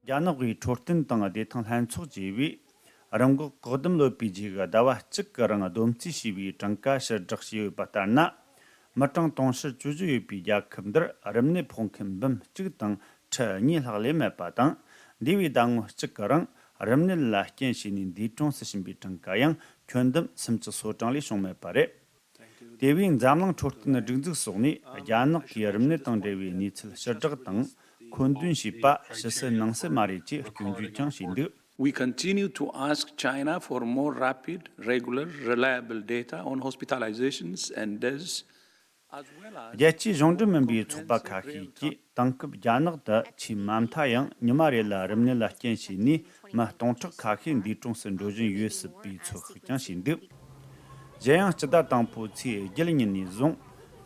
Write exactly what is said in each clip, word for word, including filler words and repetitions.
རྒྱ་ནག་གི་འཕྲོད་བསྟེན་དང་བདེ་ཐང་ལྷན་ཚོགས་ཀྱིས་བོད་རིམས་འགོག་བཀག་སྡོམ་ལོ་པའི་རྗེས་ཀྱི་ཟླ་བ་གཅིག་གི་རིང་བསྡོམས་རྩིས་བྱས་པའི་གྲངས་ཀ་ཕྱིར་བསྒྲགས་བྱས་ཡོད་པ་ལྟར་ན། མི་གྲངས་དུང་ཕྱུར་བཅུ་བཞི་ཡོད་པའི་རྒྱལ་ཁབ་འདིར་རིམས་ནད་ཕོག་མཁན་འབུམ་གཅིག་དང་ཁྲི་གཉིས་ལྷག་ལས་མེད་པ་དང་། འདས་པའི་ཟླ་ངོ་གཅིག་གི་རིང་རིམས་ནད་ལ་རྐྱེན་བྱས་ནས་འདས་གྲོངས་སུ་ཕྱིན་པའི་གྲངས་ཀ་ཡང་ཁྱོན་བསྡོམས་སུམ་ཅུ་སོ་གྲངས་ལས་བྱུང་མེད་པ་རེད། དེ་བས་འཛམ་གླིང་འཕྲོད་བསྟེན་སྒྲིག་འཛུགས་སོགས་ནས་རྒྱ་ནག་གིས་རིམས་ནད་དང་འབྲེལ་བའི་གནས་ཚུལ་ཕྱིར་བསྒྲགས་དང་མཁོ་འདོན་བྱས་པ་ཕྱི་གསལ་ནང་གསལ་མ་རེད་ཅེས་སྐྱོན་བརྗོད་ཀྱང་བྱས་འདུག We continue to ask China for more rapid, regular, reliable data on hospitalizations and deaths, as well as རྒྱལ་སྤྱིའི་གཞུང་འབྲེལ་མིན་པའི་ཚོགས་པ་ཁ་ཤས་ཀྱིས་དེང་སྐབས་རྒྱ་ནག་ཏུ་ཆེས་མ་མཐའ་ཡང་ཉི་མ་རེ་ལ་རིམས་ནད་ལ་རྐྱེན་བྱས་ནས་མི་སྟོང་ཕྲག་ཁ་ཤས་འདས་གྲོངས་སུ་འགྲོ་བཞིན་ཡོད་སྲིད་པའི་ཚོད་དཔག་ཀྱང་བྱས་འདུག་གཞན་ཡང་སྤྱི་ཟླ་དང་པོའི་ཚེས་བརྒྱད་ཉིན་ནས་བཟུང་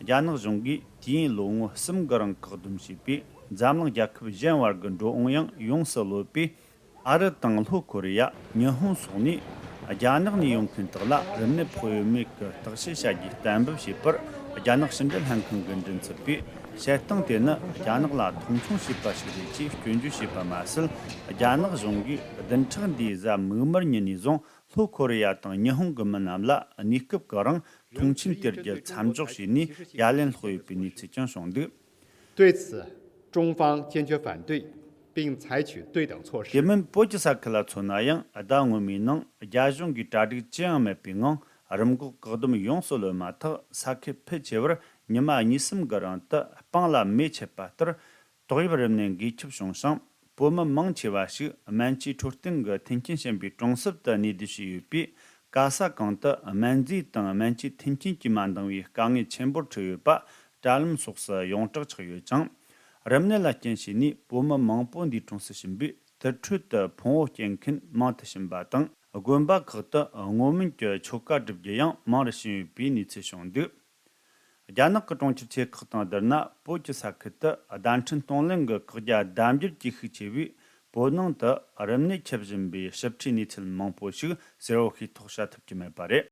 རྒྱ་ནག་གཞུང་གིས་དུས་ཡུན་ལོ་ངོ་གསུམ་གྱི་རིང་བཀག་སྡོམ་བྱས་པས་འཛམ་གླིང་རྒྱལ་ཁབ་གཞན་བར་གྱི་འགྲོ་འོང་ཡང་ཡོངས་སུ་གློད་པས། ཨ་རི་དང་ལྷོ་ཀོ་རི་ཡ། ཉི་ཧོང་སོགས་ནས་རྒྱ་ནག་ནས་ཡོང་མཁན་དག་ལ་རིམས་ནད་ཕོག་ཡོད་མེད་ཀྱི་བརྟག་དཔྱད་བྱ་རྒྱུའི་གཏན་འབེབས་བྱས་པར། རྒྱ་ནག་ཕྱི་འབྲེལ་ལྷན་ཁང་གི་མགྲིན་ཚབ་པས། བྱེད་སྟངས་དེ་ནི་རྒྱ་ནག་ལ་མཐོང་ཆུང་བྱས་པ་ཞིག་རེད་ཅེས་སྐྱོན་བརྗོད་བྱས་པ་མ་ཟད། རྒྱ་ནག་གཞུང་གིས་བདུན་ཕྲག་འདིའི་གཟའ་མིག་དམར་ཉིན་ནས་བཟུང་ལྷོ་ཀོ་རི་ཡ་དང་ཉི་ཧོང་གི་མི་རྣམས་ལ་གནས་སྐབས་ཀྱི་རིང་མཐོང་ཆེན་སྟེར་རྒྱུ་མཚམས་འཇོག་བྱས་ནས་ཡ་ལན་སློག་ཡོད་པའི་གནས་ཚུལ་ཀྱང་བྱུང་འདུག 对此，中方坚决反对，并采取对等措施。 དེ་མིན་བོད་ཀྱི་ས་ཁུལ་ལ་མཚོན་ན་ཡང་ཟླ་སྔོན་མའི་ནང་རྒྱ་གཞུང་གིས་གྲ་སྒྲིག་ཅི་ཡང་མེད་པའི་ངང་རིམས་འགོག་བཀག་སྡོམ་ཡོངས་སུ་གློད་མ་ཐག་ས་ཁུལ་ཕལ་ཆེ་བར་ཉི་མ་གཉིས་གསུམ་གྱི་རིང་དུ་སྤང་ལ་མེ་མཆེད་པ་ལྟར་ཏོག་དབྱིབས་རིམས་ནད་འགོས་ཁྱབ་བྱུང་ཞིང་། བོད་མི་མང་ཆེ་བ་ཞིག་སྨན་བཅོས་འཕྲོད་བསྟེན་གྱི་མཐུན་རྐྱེན་ཞན་པའི་གྲོང་གསེབ་ཏུ་གནས་སྡོད་བྱས་ཡོད་པས། ག་ས་གང་དུ་སྨན་རྫས་དང་སྨན་བཅོས་མཐུན་རྐྱེན་གྱིས་མ་འདང་བའི་དཀའ་ངལ་ཆེན་པོར་འཕྲད་ཡོད་པ་དྲ་ལམ་སོགས་སུ་ཡོངས་གྲགས་ཆགས་ཡོད་ཅིང་། རིམས་ནད་ལ་རྐྱེན་བྱས་ནས་བོད་མི་མང་པོ་འདས་གྲོངས་སུ་ཕྱིན་པས། དུར་ཁྲོད་དུ་ཕུང་བོ་སྐྱེལ་མཁན་མང་དུ་ཕྱིན་པ་དང་། དགོན་པ་ཁག་ཏུ་བསྔོ་སྨོན་གྱི་ཆོ་ག་སྒྲུབ་རྒྱུ་ཡང་མང་རུ་ཕྱིན་ཡོད་པའི་གནས་ཚུལ་བྱུང་འདུག་རྒྱ་ནག་གི་གྲོང་ཁྱེར་ཆེ་ཁག་དང་བསྡུར་ན། བོད་ཀྱི་ས་ཁུལ་དུ་བརྡ་འཕྲིན་གཏོང་ལེན་གྱི་བཀག་རྒྱ་ལྡབ་འགྱུར་གྱིས་ཤུགས་ཆེ་བས། བོད་ནང་དུ་རིམས་ནད་ཁྱབ་བཞིན་པའི་ཞིབ་ཕྲའི་གནས་ཚུལ་མང་པོ་ཞིག་གསལ་བོ་ཤེས་རྟོགས་བྱ་ཐུབ་ཀྱི་མེད་པ་རེད།